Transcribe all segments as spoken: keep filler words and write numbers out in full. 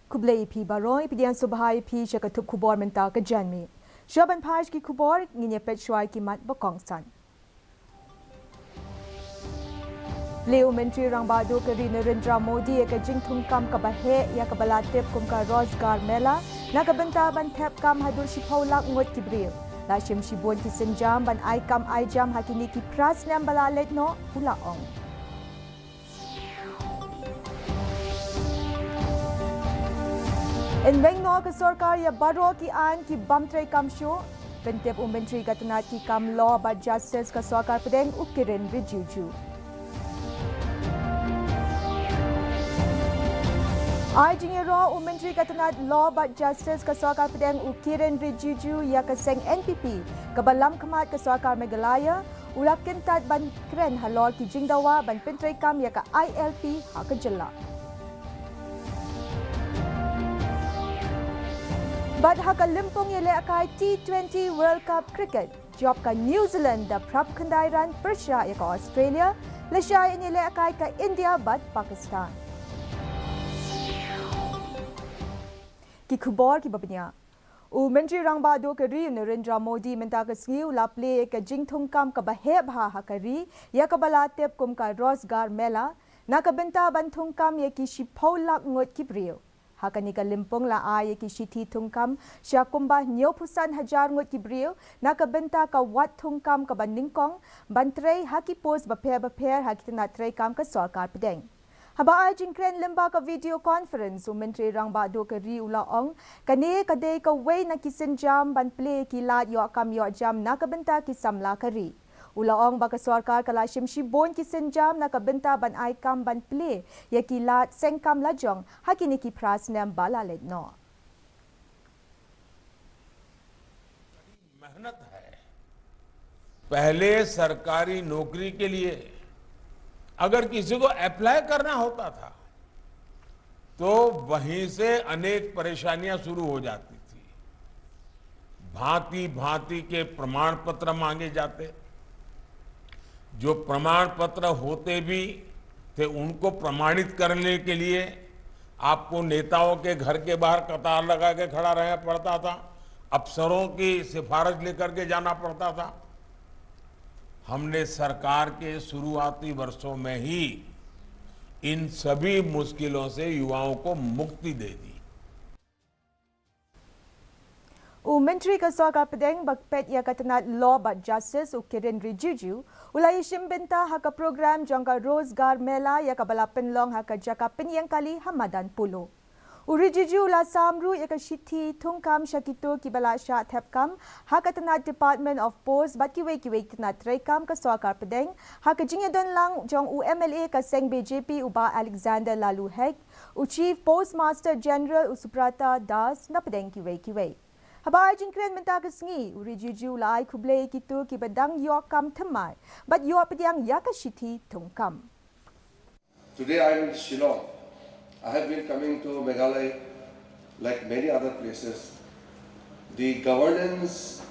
Khublei ïa phi baroh, ïa phi dian subha ïa phi sha ka thup khubor mynta ka janmiet. Shuwa ban phai sha ki khubor, ngin ïa peit shuwa ïa ki mat ba kongsan. Plie u Myntri Rangbah Duh ka ri Narendra Modi ïa ka jingthungkam kaba heh ïa kaba la tip kum ka Rozgar Mela, na ka bynta ban thep kam haduh shiphew lak ngut ki briew. La shim shibun ki sienjam ban ai kam ai jam ha kine ki phra snem ba la leit noh, u la ong. Yn weng noh ka sorkar ïa baroh ki aiñ ki bym trei kam shuh, pyntip u Myntri ka tnat ki kam Law bad Justice ka sorkar pdeng u Kiren Rijiju. Ai jingïaroh u Myntri ka tnat Law bad Justice ka sorkar pdeng u Kiren Rijiju ïa ka seng N P P kaba lam khmat ka sorkar Meghalaya, u la kyntait ban kren halor ki jingdawa ban pyntreikam ïa ka I L P ha ka jylla. Bad ha ka lympung ïalehkai T twenty World Cup Cricket, jop ka New Zealand da phra phew khyndai run pyrshah ïa ka Australia, lashai yn ïalehkai ka India bad Pakistan. Ki khubor kiba bniah. U Myntri Rangbah Duh ka ri u Narendra Modi mynta ka sngi u la plie ïa ka jingthungkam kaba heh bha ha ka ri, ïa kaba la tip kum ka Rozgar Mela, na ka bynta ban thungkam ïa ki shiphew lak ngut ki briew. Ha kane ka lympung la ai ïa ki shithi thungkam sha kumba hynñiew phew san hajar ngut ki briew, na ka bynta ka wat thungkam kaba nyngkong, ban trei ha ki post bapher bapher ha ki tnat treikam ka sorkar pdeng. Haba ai jingkren lyngba ka video conference, u Myntri Rangbah Duh ka ri u la ong, kane ka dei kawei na ki sienjam ban plie ki lad ïoh kam ïoh jam na ka bynta ki samla ka ri. U la ong ba ka sorkar ka la shim shibun ki sienjam na ka bynta ban ai kam ban plie ïa ki lad seng kam lajong ha kine ki phra snem ba la leit noh. मेहनत है। पहले सरकारी नौकरी के लिए अगर किसी को अप्लाई करना होता था, तो वहीं से अनेक परेशानियां शुरू हो जाती थी। भांति भांति के प्रमाण पत्र मांगे जाते, जो प्रमाण पत्र होते भी थे, उनको प्रमाणित करने के लिए आपको नेताओं के घर के बाहर कतार लगा के खड़ा रहना पड़ता था, अफसरों की सिफारिश लेकर के जाना पड़ता था। हमने सरकार के शुरुआती वर्षों में ही इन सभी मुश्किलों से युवाओं को मुक्ति दे दी। U Myntri ka sorkar pdeng ba peit ïa ka tnat Law bad Justice u Kiren Rijiju, u la ïashim bynta ha ka program jong ka Rozgar Mela ïa kaba la pynlong ha ka jaka pynïeng kali ha madan Polo. U Rijiju u la sam ruh ïa ka shithi thungkam sha kito kiba la shah thep kam ha ka tnat Department of Post bad kiwei kiwei tnat treikam ka sorkar pdeng, ha ka jingïadonlang jong u M L A ka seng B J P u Bah Alexander Laloo Hek, u Chief Postmaster General u Subrata Das na pdeng kiwei kiwei. Haba ai jingkren mynta ka sngi, u Rijiju u la ai khublei ïa kito kiba dang ïoh kam thymmai bad ïoh pdiang ïa ka shithi thungkam. Today I am in Shillong. I have been coming to Meghalaya like many other places. The governance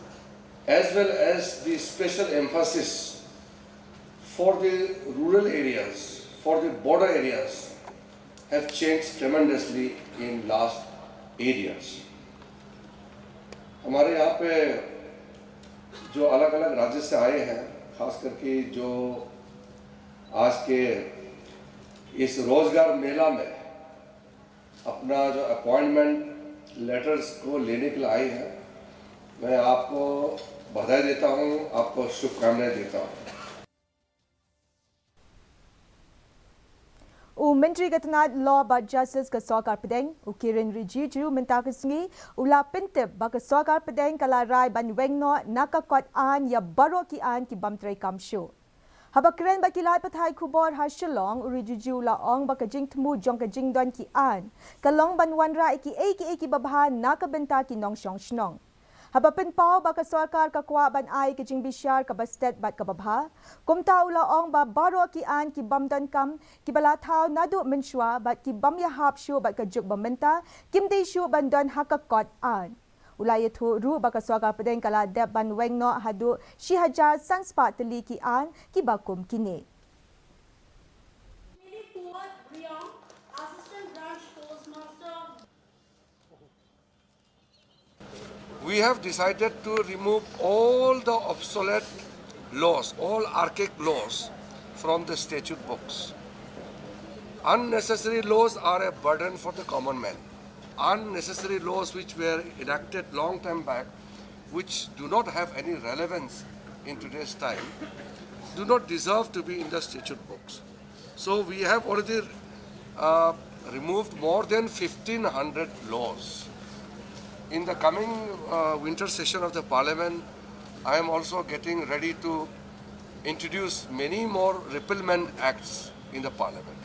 as well as the special emphasis for the rural areas, for the border areas have changed tremendously in last eight years. हमारे यहाँ पे जो अलग-अलग राज्य से आए हैं, खास करके जो आज के इस रोजगार मेला में अपना जो अपॉइंटमेंट लेटर्स को लेने के लिए आए हैं, मैं आपको बधाई देता हूँ, आपको शुभकामनाएं देता हूँ। U Myntri ka tnat Law bad Justice ka sorkar pdeng, u Kiren Rijiju mynta ka sngi, u la pyntip ba ka sorkar pdeng ka la rai ban weng noh na ka kot aiñ ïa baroh ki aiñ ki bym treikam shuh. Haba kren bad ki lad pathai khubor ha Shillong, u Rijiju u la ong ba ka jingthmu jong ka jingdon ki aiñ ka long ban wanrah ïa kiei kiei kiba bha na ka bynta ki nongshong shnong. Haba pynpaw ba ka sorkar ka kwah ban ai ka jingbishar kaba stet bad kaba bha, kumta u la ong ba baroh ki aiñ ki bym donkam, kiba la thaw naduh mynshuwa bad ki bym ïahap shuh bad ka juk ba mynta, kim dei shuh ban don ha ka kot aiñ. U la ïathuh ruh ba ka sorkar pdeng ka la dep ban weng noh haduh shi hajar san spah tylli ki aiñ kiba kum kine. Assistant Branch Postmaster. We have decided to remove all the obsolete laws, all archaic laws from the statute books. Unnecessary laws are a burden for the common man. Unnecessary laws which were enacted long time back, which do not have any relevance in today's time, do not deserve to be in the statute books. So we have already uh, removed more than fifteen hundred laws. In the coming uh, winter session of the parliament, I am also getting ready to introduce many more repealment acts in the parliament.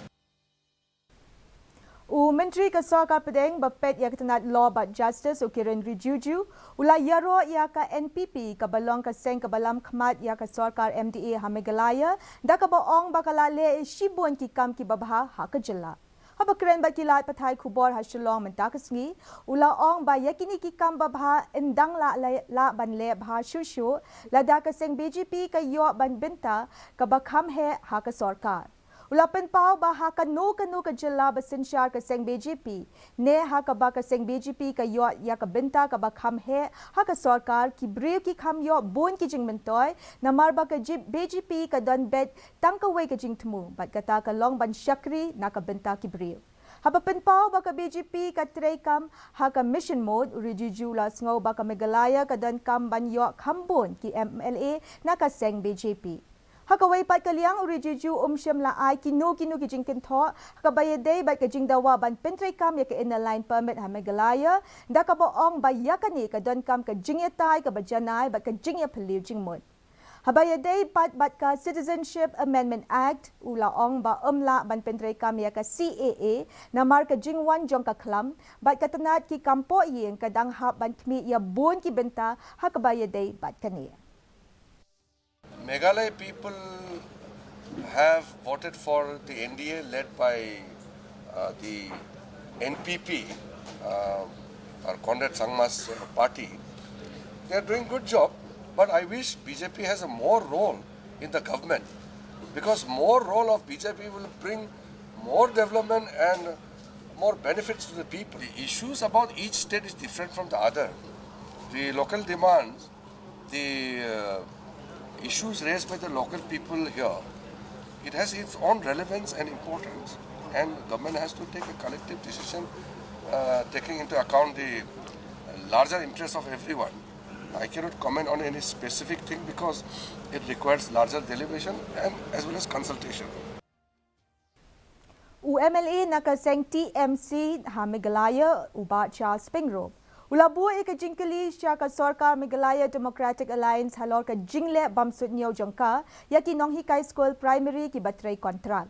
U Myntri ka Sorkar Pdeng ba peit ïa ka tnad Law bad Justice u Kiren Rijiju u la ïaroh ïa ka N P P kaba long ka seng kaba lam khmat ïa ka sorkar M D A ha Meghalaya da kaba ong ba ka la leh shibun ki kam kiba bha ha ka jylla. Haba kren bad ki lad pathai khubor ha Shillong mynta ka sngi, u la ong ba ïa kine ki kam ba bha yn dang lah, lah ban leh bha shuh shuh lada ka seng B J P ka ïoh ban bynta kaba kham heh ha ka sorkar. U la pynpaw ba ha kano kano ka jylla ba synshar ka seng B J P ne ha kaba ka seng B J P ka ïoh ïa ka bynta kaba kham heh ha ka sorkar, ki briew ki kham ïoh bun ki jingmyntoi namar ba ka B J P ka don beit tang kawei ka jingthmu bad kata ka long ban shakri na ka bynta ki briew. Haba pynpaw ba ka B J P ka treikam ha ka mission mode, u Rijiju u la sngew ba ka Meghalaya ka donkam ban ïoh kham bun ki M L A na ka seng B J P. Ha kawei pat ka liang, u Rijiju um shym la ai kino kino ki jingkynthoh ha kaba ïadei bad ka jingdawa ban pyntreikam ïa ka Inner Line Permit ha Meghalaya da kaba ong ba ïa kane ka donkam ka jingïatai kaba janai bad ka jingïaphylliew jingmut. Haba ïadei pat bad ka Citizenship Amendment Act, u la ong ba ym lah ban pyntreikam ïa ka C A A namar ka jingwan jong ka khlam bad ka tnad ki kam pohïing ka dang hap ban khmih ïa bun ki bynta ha kaba ïadei bad kane. Meghalaya people have voted for the N D A led by uh, the N P P uh, or Conrad Sangma's uh, party. They are doing good job, but I wish B J P has a more role in the government because more role of B J P will bring more development and more benefits to the people. The issues about each state is different from the other. The local demands the uh, issues raised by the local people here, it has its own relevance and importance, and government has to take a collective decision uh, taking into account the larger interests of everyone. I cannot comment on any specific thing because it requires larger deliberation and as well as consultation. U M L A na ka seng T M C ha Meghalaya, u Bah Charles Pyngrope, u la buh ïa ka jingkylli sha ka sorkar Meghalaya Democratic Alliance halor ka jingleh bamsut ñiew jong ka ïa ki nonghikai skul primary kiba trei kontrak.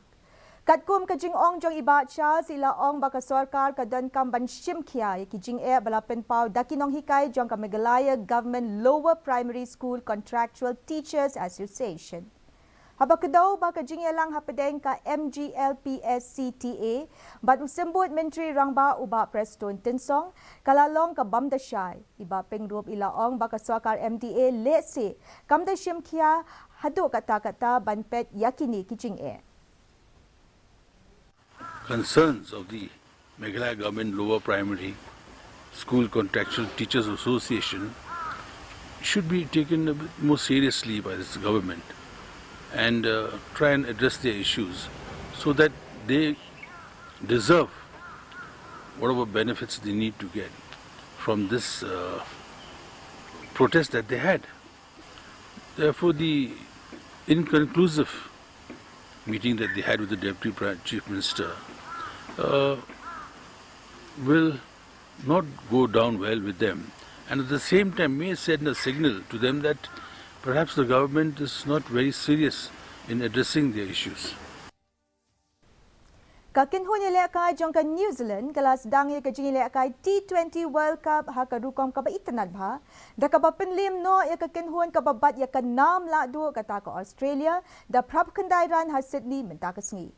Katkum ka jingong jong i Bah Charles, i la ong ba ka sorkar ka donkam ban shim khia ïa ki jingeh ba la pynpaw da ki nonghikai jong ka Meghalaya Government Lower Primary School Contractual Teachers Association. Haba kdew ba ka jingïalang hapdeng ka M G L P S C T A bad u symbud Myntri Rangbah u Bah Prestone Tynsong ka la long ka bam da shai, i Bah Pyngrope i la ong ba ka sorkar M D A lehse kam da shim khia haduh katta katta ban peit ïa kine ki jingeh. Concerns of the Meghalaya Government Lower Primary School Contractual Teachers Association should be taken a bit more seriously by this government and uh, try and address their issues so that they deserve whatever benefits they need to get from this uh, protest that they had. Therefore, the inconclusive meeting that they had with the Deputy Chief Minister uh, will not go down well with them, and at the same time may send a signal to them that perhaps the government is not very serious in addressing their issues. Ka kynhun ïalehkai jong ka New Zealand ka la sdang ïa ka jingïalehkai T twenty World Cup ha ka rukom kaba itynnad bha, da kaba pynliem noh ïa ka kynhun kaba bat ïa ka nam lahduh kata ka Australia da phra phew khyndai run ha Sydney mynta ka sngi.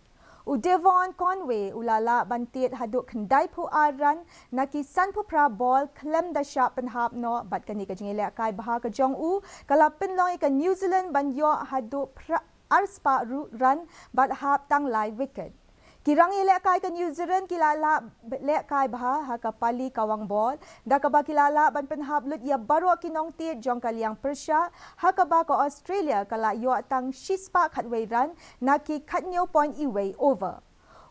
U Devon Conway u la lah ban tied haduh khyndai phew ar run na ki san phew phra ball khlem da shah pynhap noh, bad kane ka jingïalehkai bha ka jong u ka la pynlong ïa ka New Zealand ban ïoh haduh phra ar spah run bad hap tang lai wicket. Ki rang ïalehkai ka New Zealand ki la lah lehkai bha ha ka pali kawang bol, da kaba ki la lah ban pynhap lut ïa baroh ki nongtied jong ka liang pyrshah, ha kaba ka Australia ka la ïoh tang shispah khatwei run na ki khathynñiew point iwei over.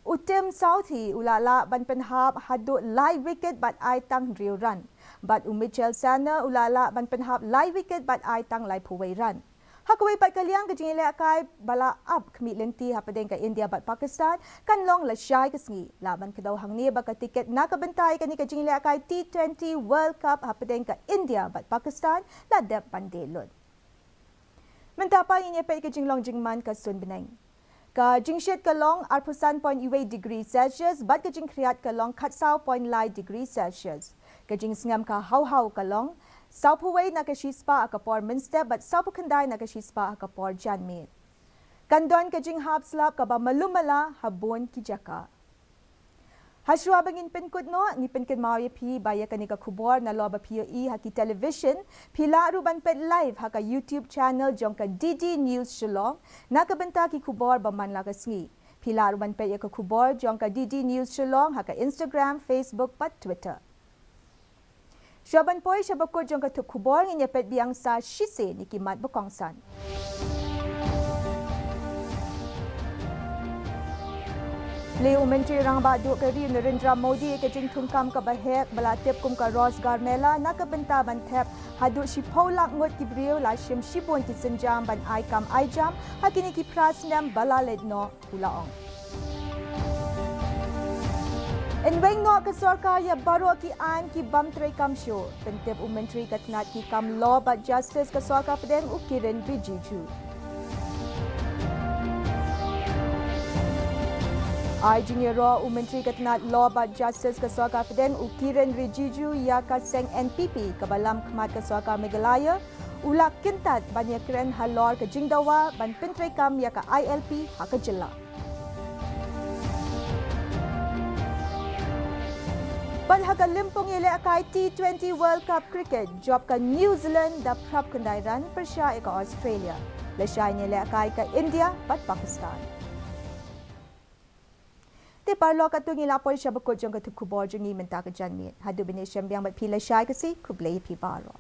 U Tim Southee u la lah ban pynhap haduh lai wicket bad ai tang hynriew run. Bad u Mitchell Santner u la lah ban pynhap lai wicket bad ai tang laiphew wei run. Ha kawei pat ka liang, ka jingïalehkai ba la ap khmih lynti hapdeng ka India bad Pakistan kan long lashai ka sngi. Lah ban kdew hangne ba ka tiket na ka bynta ïa kane ka jingïalehkai T twenty World Cup hapdeng ka India bad Pakistan la dep ban die lut. Mynta pat ngin ïa peit ka jinglong jingman ka suiñ bneng. Ka jingshit ka long arphew san point iwei degree Celsius bad ka jingkhriat ka long khatsaw point lai degree Celsius. Ka jingsngem ka hawhaw ka long sawphew wei na ka shispah ha ka por mynstep bad sawphew khyndai na ka shispah ha ka por janmiet. Kan don ka jinghap slap kaba malu mala ha bun ki jaka. Hashwa ba ngin pynkut noh, ngi pynkynmaw ïa phi ba ïa kane ka khubor nalor ba phi ïohi ha ki television, phi lah ruh ban peit live ha ka YouTube channel jong ka D D News Shillong na ka bynta ki khubor ba man la ka sngi. Phi lah ruh ban peit ïa ka khubor jong ka D D News Shillong ha ka Instagram, Facebook bad Twitter. Shuwa ban poi sha ba kut jong ka thup khubor, ngin ïa peit biang sa shisien ïa ki mat ba kongsan. Plie u Myntri Rangbah Duh ka ri u Narendra Modi ïa ka jingthungkam kaba heh ba la tip kum ka Rozgar Mela na ka bynta ban thep haduh shiphew lak ngut ki briew, la shim shibun ki sienjam ban ai kam ai jam ha kine ki phra snem ba la leit noh, u la ong. Yn weng noh ka sorkar ïa baroh ki aiñ ki bym treikam shuh, pyntip u Myntri ka tnat ki kam Law bad Justice ka sorkar pdeng u Kiren Rijiju. Ai jingïaroh u Myntri ka tnat Law bad Justice ka sorkar pdeng u Kiren Rijiju ïa ka seng N P P kaba lam khmat ka sorkar Meghalaya, u la kyntait ban ïakren halor ka jingdawa ban pyntreikam ïa ka I L P ha ka jylla. Bad ha ka lympung ïalehkai T twenty World Cup Cricket, jop ka New Zealand da phra khyndai run pyrshah ïa ka Australia. Lashai ïalehkai ka India bad Pakistan. Te paralok, katto ngi la poi sha ba kut jong ka thup khubor jong ngi mynta ka janmiet. Haduh ban ïashem biang bad phi lashai ka sngi, khublei ïa phi baroh.